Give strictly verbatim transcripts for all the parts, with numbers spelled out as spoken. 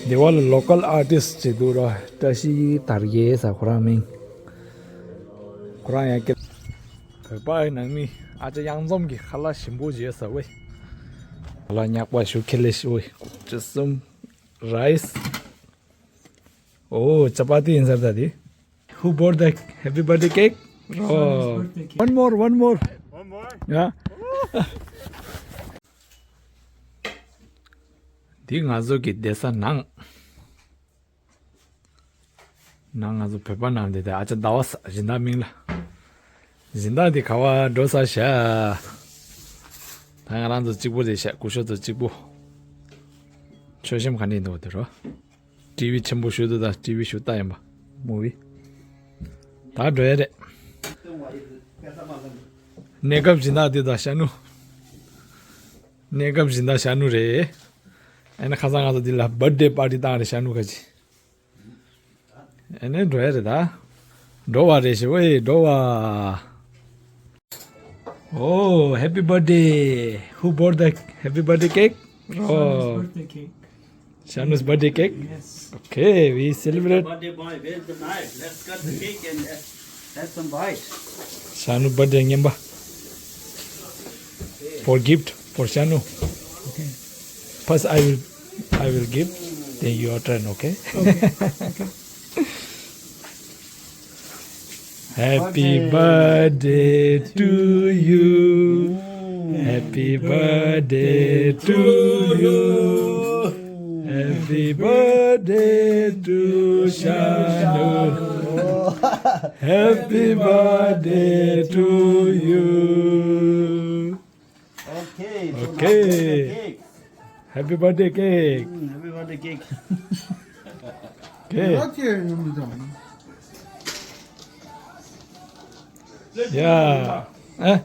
འདི་བ་ལ་ལོ་ཀལ་ཨར་ཊིསི་ཊི་ཅིག་འདུག་ར། བཀྲ་ཤིས་དར་རྒྱས་ཟེར་ཁོ་རང་མིང་། ཁོ་རང་ཡང་ཀེ་བོད་པ་ཡི་ནང་མི་ཨ་ཅག་གཡང་འཛོམས་ཀྱི་ཁ་ལག་ཞིམ་པོ་བཞེས་ཟེར་བས། ཁ་ལག་ཉག་པ་ཞུ་ཁེ་ལེ་ཞུ་བས། ཅི་གསུམ་རའི་སི། ཨོ་ཅ་པ་ཏི་ཡིན་ས་རེད་ད་དེ། Who bought the happy birthday cake? Oh, one more, one more. One more? Yeah. འདི་ང་ཚོ་གི་བསྡད་ས་ནང་། ནང་ང་ཚོ་བོད་པ་ནང་དེ་དེ་ཨ་ཅག་ཟླ་བ་ས་སྦྱིན་བདག་མིང་ལ། སྦྱིན་བདག་དེ་ག་བ་འགྲོ་ས་ཤ། ད་ང་རང་ཚོ་གཅིག་པོ་དེ་ཤ་སྐུ་ཞབས་ཚོ་གཅིག་པོ། མཆོད་གཤོམ་ག་ནས་འདུག་དེ་རོ། ཊི་ཝི་ཆེན་པོ་ཞུ་འདུག་ད་ཊི་ཝི་ཞུ་ལྟ་ཡིན་པ། མུ་ཝི། ད་འགྲོ་ཡ་རེད། གནས་སྐབས་སྦྱིན་བདག་འདི་དང་ཤ་ནུ། གནས་སྐབས་སྦྱིན་བདག་ཤ་ནུ་རེད། ཨ་ནི་ཁ་སང་ང་ཚོ་འདི་ལ་བར་ཌེ་པར་ཊི་བཏང་རེད་ཤ་ནུ་ཁ་ཅིག་ཨ་ནི་འགྲོ་ཡ་རེད་ད། འགྲོ་བ་རེད་ཞེ་ཝེ་འགྲོ་བ། Oh, happy birthday. Who bought the happy birthday cake? Oh, Shanu's birthday cake? Yes. Okay, we celebrate. Birthday boy, where's the knife? Let's cut the cake and have some bite. Shanu birthday ཉིན་པ། For gift, for Shanu. Okay. First I will, I will give, then your turn, okay? Okay. Okay. Happy birthday to you. Happy birthday to you. Happy birthday to Shanu. Happy birthday to you. Okay, so now cut the cake. Happy birthday cake. Mm, happy birthday cake. Okay. Yeah. Eh?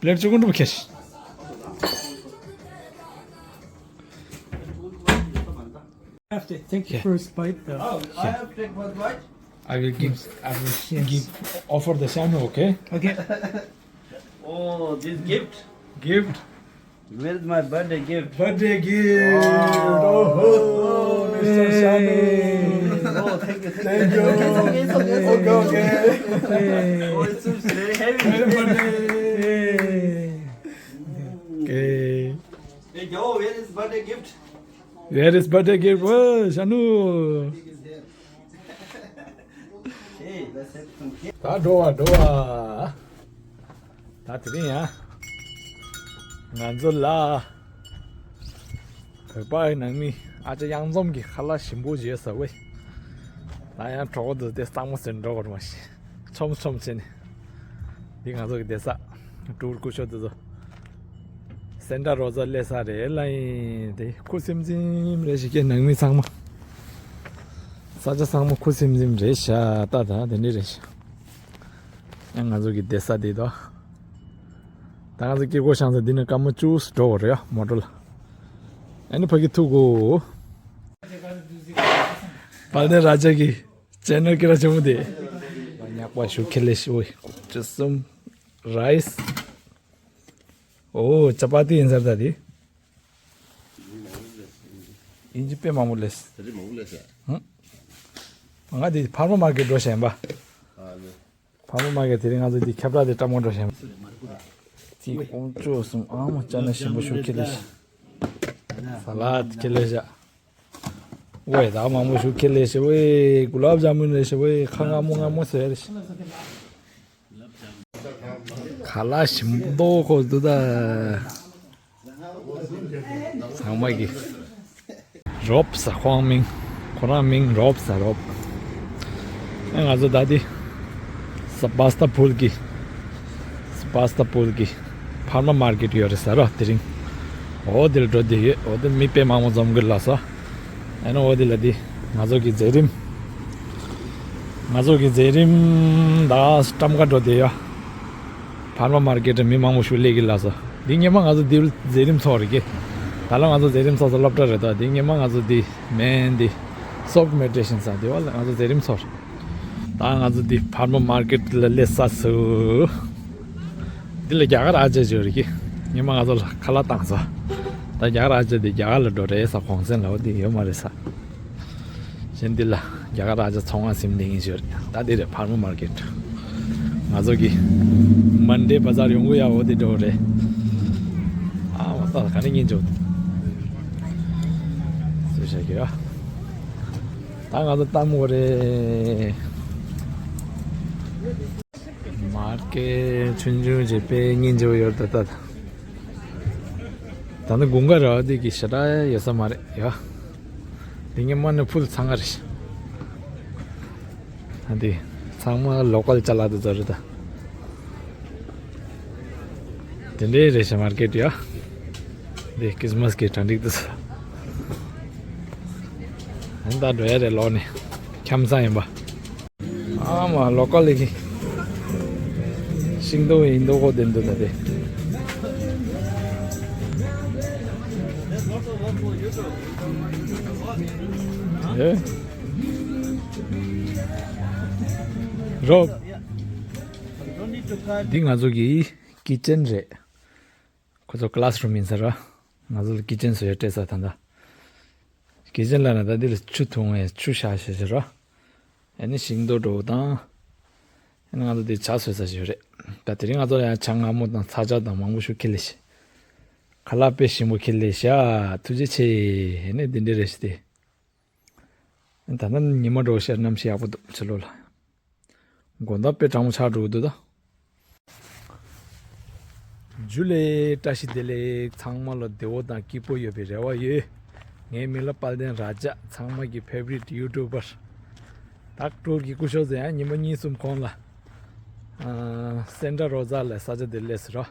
Plate chukundu kesh. Thank you. Yeah. First bite, though. Oh, I have take first bite. I will give, I will give, offer the Shanu, okay? Okay. Oh, this gift. Gift. Where is my birthday gift? Birthday gift. Wow. Oh, Mister Shanu. Oh, thank you, thank you. Thank you. It's okay, it's okay, it's okay. Okay, okay. Oh, it's very heavy. Happy birthday. Okay. Hey, Joe, where is birthday gift? Where is birthday gift? Oh, Shanu. ད་འགྲོ་བ་འགྲོ་བ། ད་དེ་རིང་ཡང་ང་ཚོ་ལ་བོད་པ་ཡི་ནང་མི་ཨ་ཅག་གཡང་འཛོམས་ཀྱི་ཁ་ལག་ཞིམ་པོ་བཞེས་ཟེར་བས། ད་ཡང་གྲོགས་པོ་འདི་དེ་གཙང་མ་ཟེར་འགྲོ་བར་མ་ཤེས། ཆོམ་ཆོམ་བྱས་ནས། འདི་ང་ཚོ་གི་བསྡད་ས། སྤྲུལ་སྐུ་ཞབས་དེ་ཚོ། སེན་ཏྲ་རོ་ཛ་སླེབས་ས་རེད་ལ་ཡིན་དེ་ཁུ་སིམ་སིམ་རེད་ཤག་ཁྱེད་ནང་མི་ཚང་མ། ས་ཆ་ཚང་མ་ཁུ་སིམ་སིམ་རེད་ཤག་ད་ད་དེ་འདྲ་རེད་ཤག་ཡང་ང་ཚོ་གི་བསྡད་ས་དེ་དོ། ད་ང་ཚོ་སྐྱེ་སྒོ་བཤངས་ས་འདི་ནས་སྐར་མ་བཅུ་འགྲོ་བ་རེད་ཡ་མོ་ཊ་ལ། ཨ་ནི་ཕ་གི་ཐུག་གོ། པ་ནེ་ར་ཇ་གི་ཅེ་ནལ་ཀི་ར་ཆེན་མོ་དེ། ཉག་པ་ཞུ་ཁེ་ལེ་ཞུ་བའི་ཅི་གསུམ་རའི་སི། ཨོ་ཅ་པ་ཏི་ཡིན་ས་རེད་ད་དེ། ཨིན་ཇི་དཔེ་མང་པོ་ལས། ད་རེས་མང་པོ་ལས་ས། ཧུམ། ང་དེ་ཕར་མ་མར་ཀེ་འགྲོ་བཞིན་པ། ཨ་ལེ། ཕར་མ་མར་ཀེ་དེ་རིང་ང་ཚོ་དེ་ཁྱབ་བསྒྲགས་དེ་བཀྲམ་གང་འགྲོ་བཞིན་པ། དེ་ཀོང་ཅོ་གསུམ་ཨ་མ་ཅ་ན་ཞིམ་པོ་ཞུ་ཁེ་ལེ་ཤ། ས་ལད་ཁེ་ལེ་ཤ། ཝེ་ད་མང་པོ་ཞུ་ཁེ་ལེ་ཤ་ཝེ་གུ་ལབ་ཇ་མུན་ལེ་ཤ་ཝེ་ཁ་ང་མོ་ང་མོ་ཟེར་ཤ། ཁ་ལག་ཞིམ་པོ་ཁོ་འདུག་ད། ཚང་མ་གི། རོབ་ཟེར་ཁོང་མིང་། ཁོ་རང་མིང་རོབ་ཟེར་རོབ། ཨ་ང་ཚོ་ད་དེ། སེ་བྷ་སྟོ་པོལ་གི། སེ་བྷ་སྟོ་པོལ་གི། ཕར་མ་མར་ཀེ་ཊི་ཡོད་རེད་ཟེར་རོ་དེ་རིང་། འོ་དེ་ལ་འགྲོ་བསྡད་ཡོད། འོ་དེ་མི་དཔེ་མང་པོ་འཛོམས་གི་ལ་སོ། ཨ་ནི་འོ་དེ་ལ་དེ་ང་ཚོ་གི་མཛད་རིམ། ང་ཚོ་གི་མཛད་རིམ་ད་བཀྲམ་གང་འགྲོ་བསྡད་ཡོད། ཕར་མ་མར་ཀེ་ཊི་མི་མང་པོ་ཞིག་སླེབས་གི་ལ་སོ། འདི་སྔོན་མ་ང་ཚོ་འདི་མཛད་རིམ་ཚོགས་རེད་གི། ད་ལོ་ང་ཚོ་མཛད་རིམ་ཚོགས་ས་སློབ་གྲྭ་རེད་དོ། འདི་སྔོན་མ་ང་ཚོ་འདི་མེན་འདི་སོབ་མེ་ཌི་ཊེ་ཤན་ས་འདི་བ་ལ་ང་ཚོ་མཛད་རིམ་ཚོགས་རེད། ད་ང་ཚོ་འདི་ཕར་མ་མར་ཀེ་ཊི་ལ་སླེབས་ས་སུ། འདི་ལ་རྒྱ་གར་ཨ་ཅག་ཅིག་རེད་གི། སྔོན་མ་ང་ཚོ་ལ་ཁ་ལག་བཏང་ས། ད་ ད་རྒྱ་གར་ཨ་ཅག་དེ་རྒྱ་གར་ལ་འགྲོ་རེད་ས། གོང་ཚན་ལ་འོ་དེ་ཡོད་མ་རེད་ས། གཞན་འདི་ལ་རྒྱ་གར་ཨ་ཅག་ཚོང་ཁང་ཟིན་བསྡད་མཁན་ཞིག་རེད། ད་འདི་རེད་ཕར་མ་མར་ཀེཊ། ང་ཚོ་གི་མན་ཌེ་བ་ཛར་ཡོང་གི་ཡ་འོ་དེ་འགྲོ་རེད། ཨ་མ་ད་ག་ནས་ཉིན་འཇོག་སུ་ཤ་གི་ཡ། ད་ང་ཚོ་ལྟད་མོ་རེད། མར་ཀེཊ་ཆུང་ཆུང་ཅིག་དཔེ་སྙིང་རྗེ་པོ་ཡོད་ད་ལྟ། ད་ནི་དགུན་ཁ་རེད་བ། འདི་གི་ཞེ་དྲག་ཡོད་ས་མ་རེད་ཡ། འདི་ངས་མ་ནི་ཕུལ་ཚང་ཁ་རེད། ཨ་འདི་ཚང་མ་ལོ་ཀལ་ཅ་ལག་དེ་ཚོ་རེད་ད། དེ་འདྲའི་རེད་ཤག་མར་ཀེཊ་ཡ། འདི་ཁྲིས་མས་གི་གྲ་སྒྲིག་དེ་ཚོ། ཨ་ནི་ད་འགྲོ་ཡ་རེད་ལོག་ནས། འཁྱམ་ས་ཡིན་པ། ཨ་མ་ལོ་ཀལ་གི་ཤིང་ཏོག་ཡིན་མདོག་ཁ་བསྟན་འདུག་ད་དེ། ཨེ། རོབ། འདི་ང་ཚོ་གི་ཀི་ཅན་རེད། ཁོ་ཚོ་ཀ་ལཱས་རུམ་ཡིན་ས་ར། ང་ཚོ་ལ་ཀི་ཅན་བཟོ་ཡ་སྤྲད་ས་ད་ལྟ། ཀི་ཅན་ལ་ན་ད་འདི་ལ་ཆུ་འཐུང་བའི་ཆུ་བཞག་བྱས་བྱས་ར། ཨ་ནི་ཤིང་ཏོག་འགྲོ་དང་། ཨ་ནི་ང་ཚོ་འདི་ཇ་བཟོས་ས་ཞིག་རེད། ད་དེ་རིང་ང་ཚོ་ལ་ཡང་ཇ་མངར་མོ་དང་ཚ་ཇ་དང་མང་པོ་ཞིག་ཁྱེར་ལེ་ཤི། ཁ་ལག་དཔེ་ཞིམ་པོ་ཁྱེར་ལེ་ཤ། ཐུགས་རྗེ་ཆེ། ཨ་ནི་འདི་འདྲ་རེད་ཤི་སྟེ། ད་ནི་ཉི་མ་འགྲོ་ཤར་གནམ་གཤིས་ཡག་པོ་འདུག་ཕྱི་ལོགས་ལ། དགོང་དག་དཔེ་གྲང་མོ་ཆགས་འགྲོ་གི་འདུག་ད། ཇུ་ལེ། བཀྲ་ཤིས་བདེ་ལེགས། ཚང་མ་ལ་བདེ་བོ་དང་སྐྱིད་པོ་ཡོད་པའི་རེ་བ་ཡོད། ངའི་མིང་ལ་དཔལ་ལྡན་ར་ཇ། ཚང་མ་གི་ཕེ་ཝ་རིཊ་ཡུ་ཊུབ་པར། ད་ཀྲོར་གྱི་སྐུ་ཞབས་ཟེར་ཡང་ཉི་མ་གཉིས་གསུམ་གོང་ལ། ཨ། སན་ཊ་རོ་ཛ་ལ་ས་ཆ་དེ་སླེབས་ཟེར་རོ།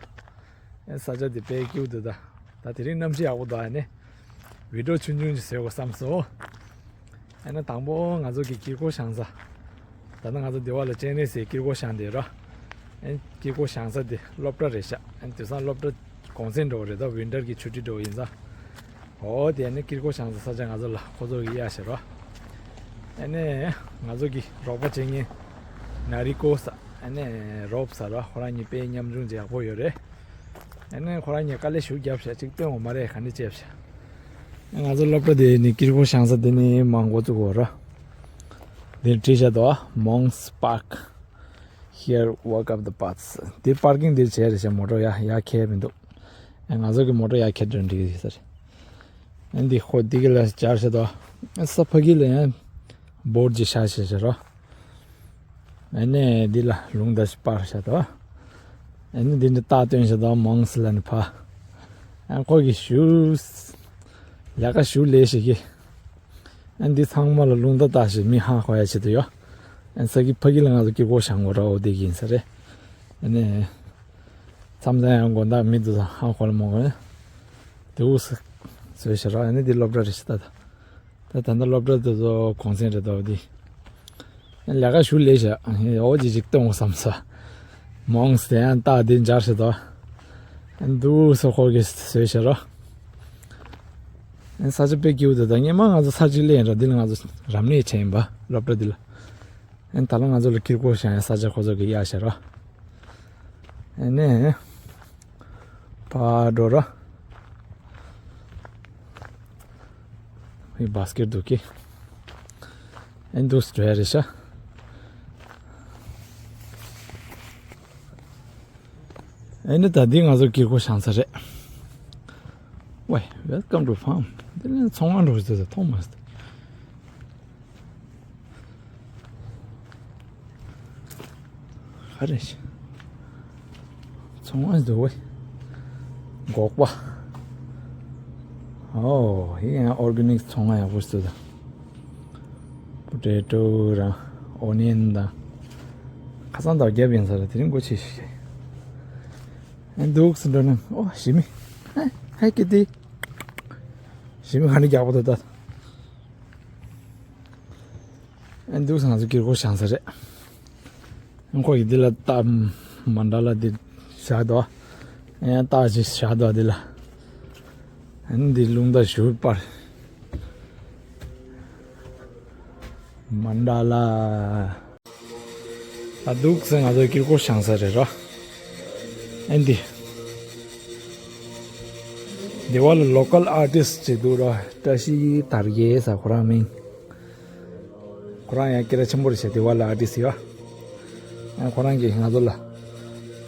ཨེ་ས་ཆ་དེ་དཔེ་སྐྱིད་པོ་འདུག་ད། ད་དེ་རིང་གནམ་གཤིས་ཡག་པོ་འདུག་ཨ་ནི། བི་ཌི་ཡོ་ཆུང་ཆུང་ཅིག་བཟོ་དགོས་བསམ་སོང་། ཨ་ནི་དང་པོ་ང་ཚོ་གི་དཀྱིལ་འཁོར་བཞེངས་ས། ད་ནི་ང་ཚོ་འདི་བ་ལ་སྤྱན་རས་གཟིགས་དཀྱིལ་འཁོར་བཞེངས་བསྡད་རོ། ཨ་ནི་དཀྱིལ་འཁོར་བཞེངས་ས་དེ་སློབ་གྲྭ་རེད་ཤག་ཨ་ནི་དེང་སང་སློབ་གྲྭ་གུང་སེང་འགྲོ་བ་རེད་ད། ཝིན་ཊར་གྱི་ཆུ་ཊི་འགྲོ་བ་ཡིན་ཙང་། འོ་དེ་ནི་དཀྱིལ་འཁོར་བཞེངས་ས་ས་ཆ་ང་ཚོ་ལ་ཁོ་ཚོ་གི་གཡར་བཞག་རོ། ཨ་ནི་ང་ཚོ་གི་རོགས་པ་བྱེད་མཁན་ན་རི་ཀོ་ཟེར། ཨ་ནི་རོབ་ཟེར་རོ། ཁོ་རང་གཉིས་དཔེ་ཉམ་ཆུང་ཅིག་ཡག་པོ་ཡོད་རེད། ཨ་ནི་ཁོ་རང་གཉིས་དཀའ་ལས་ཞེ་པོ་བརྒྱབ་ཤག་ཅིག་སྟོན་འོང་མ་རེད་ག་འདྲ་བྱས་ཤག་ང་ཚོ་སློབ་གྲྭ་དེ་ནི་དཀྱིལ་འཁོར་བཞེངས་ས་དེ་ནི་མ་འགོ་བཙུགས་པ་ར། འདིར་བྲིས་བཞག་འདུག Monks Park, here walk up the paths. འདིར་པར་ཀིང་འདིར་བྱས་རེད་ཤག་མོ་ཊ་ཡར་ཡར་འཁྱེར་མི་འདུག་ཨ་ང་ཚོ་གི་མོ་ཊ་ཡར་འཁྱེར་འགྲོ་འགྲིག་ཡོད་ས་རེད། ཨ་འདི་ཁོ་འདི་གི་ལ་སྦྱར་བཞག་འདུག་ཨ་ས་ཕ་གི་ལ་ཡང་བོར་ཌི་ཅིག་བཞག་བཞག་བཞག་རོ། ཨ་ནི་འདི་ལ་ལུང་བསྟན་ཞིག་སྤར་བཞག་འདུག་ཨ་ནི་འདི་འདྲ་རྟགས་སྟོན་བཞག་འདུག་མོངས་ལ་ནི་ཕ། ཨ་ཁོ་གི་ཞུ། ལས་ཀ་ཞུ་ལས་ཞིག་གི་ཨ་འདི་ཚང་མ་ལ་ལུང་བསྟན་བཏགས་ཤིག་མི་ཧ་གོ་ཡ་ཆེད་དུ་ཡོད། ཨ་ས་གི་ཕ་གི་ལ་ང་ཚོ་དཀྱིལ་འཁོར་བཞེངས་དགོས་ར་འོ་དེ་གི་ཡིན་ས་རེད། ཨ་ནི། མཚམས་མཚམས་ཡང་དགོང་དག་མི་འདུག་ས་ཧ་གོ་ལ་མ་གོ་ཡ། དེ་འུ་ས། བཟོས་ཤག་ར་ཨ་ནི་འདི་སློབ་གྲྭ་རེད་ཤག་ད་ད། ད་ད་ལྟ་སློབ་གྲྭ་དེ་ཚོ་གུང་སེང་རེད་དོ་འདི། ལས་ཀ་ཞུ་ལས་བྱ། འོ་ཅི་ཅིག་གཏོང་བསམ་ས། མོངས་དེ་ཡང་རྟགས་འདི་འབྱར་ཤག་དོ། འདུག་སོ་ཁོ་གི་བཟོས་ཤག་རོ། ས་ཆ་དཔེ་སྐྱིད་པོ་འདུག་ད་སྔོན་མ་ང་ཚོ་ས་གཅིག་ལས་ཡིན་ར་འདི་ལ་ང་ཚོ་རབ་གནས་བྱས་ཡིན་པ་སློབ་གྲྭ་འདི་ལ། ད་ལ་ང་ཚོ་ལ་དཀྱིལ་འཁོར་བཞེངས་ཡ་ས་ཆ་ཁོ་ཚོ་གི་གཡར་ཤག་རོ། ཨ་ནི། ཕར་འགྲོ་ར། ཧི་བྷ་སི་ཀེཊ་འདུག་གི་ཨེ་འདུག་སེ་འགྲོ་ཡ་རེད་ཤག་ཨེ་ནི་ད་འདི་ང་ཚོ་དཀྱིལ་འཁོར་བཞེངས་ས་རེད། ཝེ། Welcome to farm. འདི་ནི་ཚོང་ཁང་འགྲོ་ཟེར་ས་མཐོང་མ་སོང་། ག་རེ་ཞིག་ཚོང་ཁང་འདུག་བས། སྒོག་པ། ཨོ་ཡི་ཡང་ཨོར་གེ་ནིག་ཚོང་ཁང་ཡག་པོ་ཞིག་འདུག་ད། པོ་ཏེ་ཏོ་རང་ཨོ་ནི་ཡན་དང་། ཁ་སང་དང་རྒྱབ་ཡིན་ས་རེད་དེ་རིང་སྒོ་ཕྱེ་ཞིག་ཨེ་འདུག་སེ་འགྲོ་ན་ཨོ་ཞི་མི། ཧེ་ཧེ་ཀི་ཏི། ཞི་མི་ག་འདྲ་རྒྱག་པ་འདུག་ད། ཨེ་འདུག་སེ་ང་ཚོ་དཀྱིལ་འཁོར་བཞེངས་ས་རེད། ཁོ་ཡི་འདི་ལ་རྟགས་མན་ཌ་ལ་འདི་བཞག་འདུག་ཨེ་རྟགས་ཅིག་བཞག་འདུག་འདི་ལ། ཨེ་འདི་རླུང་རྟ་བཞུགས་པར། མན་ཌ་ལ། ད་འདུག་སེ་ང་ཚོ་དཀྱིལ་འཁོར་བཞེངས་ས་རེད་རོ། ཨེ་འདི། དེ་བ་ལ་ལོ་ཀལ་ཨར་ཊིསི་ཅིག་འདུག་ར། བཀྲ་ཤིས་དར་རྒྱས་ཟེར་ཁོ་རང་མིང་། ཁོ་རང་ཡང་སྐད་གྲགས་ཆེན་པོ་རེད་ཤག་དེ་བ་ལ་ཨར་ཊིསི་ཡོད། ཨ་ཁོ་རང་གིས་ང་ཚོ་ལ་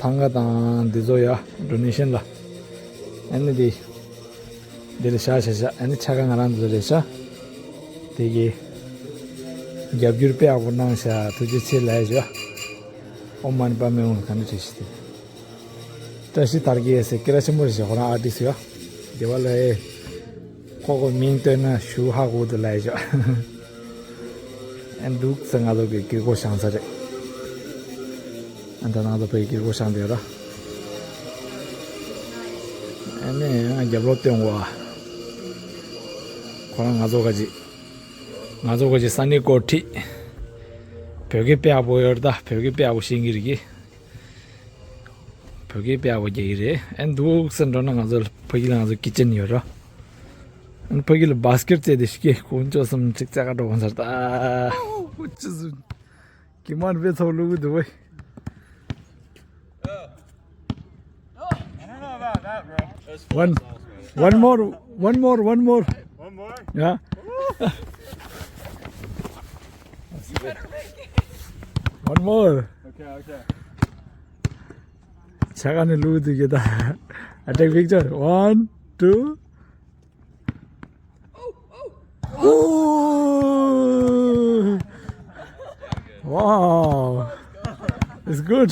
ཐང་ག་དང་འདི་ཚོ་ཡ་ཌོ་ནེ་ཤན་ལ། ཨ་ནི་དེ་འདི་ལ་བཞག་བཞག་བཞག་ཨ་ནི་ཕྱག་ཁ་ང་རང་འདི་ཚོ་རེད་ཤག་དེ་གི་རྒྱབ་སྐྱོར་དཔེ་ཡག་པོ་གནང་ཤག་ཐུགས་རྗེ་ཆེ་ལབ་ཡ་ཞུ། ཨོཾ་མ་ཎི་པདྨེ་ཧཱུྃ་ག་ནི་བྲིས་ཤིག་དེ། བཀྲ་ཤིས་དར་རྒྱས་ཟེར་སྐད་གྲགས་ཆེན་པོ་རེད་ཤག་ཁོ་རང་ཨར་ཊིསི་ཡོད། དེ་བ་ལ་ཨེ། ཁོ་ཁོ་མིང་བཏོན་ན་ཞུ་ཧ་གོ་དུ་ལ་ཡ་ཞོ། ཨན་འདུག་ཟེར་ང་ཚོ་གི་གི་གོ་ཤང་ས་རེད། ཨན་ད་ང་ཚོ་བའི་གི་གོ་ཤང་དེ་ར། ཨན་ནི་ང་རྒྱབ་ལོག་བཏོན་གོ་ཨ། ཁོ་རང་ང་ཚོ་ག་ཅི། ང་ཚོ་ག་ཅི་ས་གནས་སྐོར་ཁྲིད། བོད་སྐད་དཔེ་ཡག་པོ་ཡོད་རེད་ད། བོད་སྐད་དཔེ་ཡག་པོ་ཤེས་ཀྱི་རེད་གི། བོད་སྐད་དཔེ་ཡག་པོ་རྒྱག་གི་རེད། ཨེ་འདུག་སེ་འགྲོ་ན་ང་ཚོ་ཕ་གི་ལ་ང་ཚོ་ཀི་ཅན་ཡོད་ར། ཨེ་ཕ་གི་ལ་བྷ་སི་ཀེཊ་རྩེ་དེ་ཤི་ཀེ་ཀུན་ཅོ་སམ་ཅིག་ཙག་ག་འགྲོ་གང་ཟེར་ད། ཨུ་ཅི་སུ། གི་མར་བེ་ཚོ་ལུག་འདུག་བས། I don't know about that, bro. One, one more, one more, one more. One more? Yeah. One more. Okay, okay. ཆ་ག་ནས་ལུག་འདུག་གི་ད། I take picture. One, two. Oh! Wow! It's good.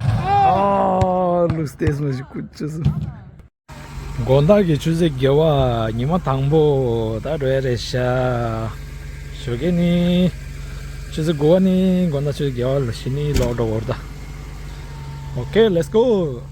Oh, looks taste much good. དགོང་དག་གི་ཆུ་ཚོད་བརྒྱད་པ་ཉི་མ་དང་པོ་ད་འགྲོ་ཡ་རེད་ཤག་ཞོགས་ཀས་ནི་ཆུ་ཚོད་དགུ་པ་ནི་དགོང་དག་ཆུ་ཚོད་བརྒྱད་པ་ལ་ཕྱི་ནི་ལོག་འགྲོ་བར་ད། Okay, let's go.